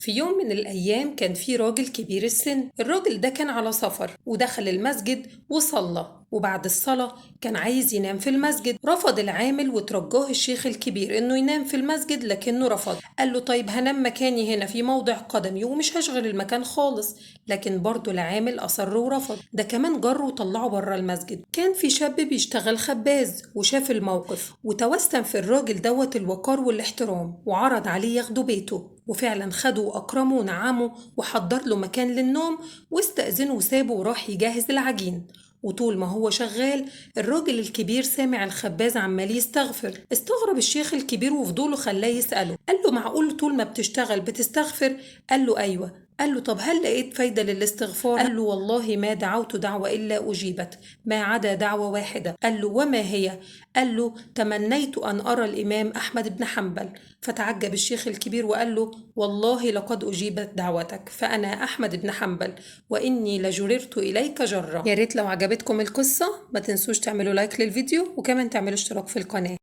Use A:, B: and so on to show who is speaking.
A: في يوم من الأيام كان في راجل كبير السن. الراجل ده كان على سفر ودخل المسجد وصلى، وبعد الصلاة كان عايز ينام في المسجد. رفض العامل وترجاه الشيخ الكبير إنه ينام في المسجد، لكنه رفض. قال له طيب هنام مكاني هنا في موضع قدمي ومش هشغل المكان خالص، لكن برضه العامل أصر ورفض. ده كمان جره وطلعه بره المسجد. كان في شاب بيشتغل خباز وشاف الموقف وتوسم في الراجل دوت الوقار والاحترام، وعرض عليه ياخده بيته، وفعلا خده وأكرمه ونعمه وحضر له مكان للنوم واستأذنه وسابه وراح يجهز العجين. وطول ما هو شغال الراجل الكبير سامع الخباز عمال يستغفر. استغرب الشيخ الكبير وفضوله خلاه يسأله، قال له معقول طول ما بتشتغل بتستغفر؟ قال له أيوة. قال له طب هل لقيت فايدة للاستغفار؟ قال له والله ما دعوت دعوة إلا أجيبت ما عدا دعوة واحدة. قال له وما هي؟ قال له تمنيت أن أرى الإمام أحمد بن حنبل. فتعجب الشيخ الكبير وقال له والله لقد أجيبت دعوتك، فأنا أحمد بن حنبل وإني لجررت إليك جرة. يا ريت لو عجبتكم القصة ما تنسوش تعملوا لايك للفيديو وكمان تعملوا اشتراك في القناة.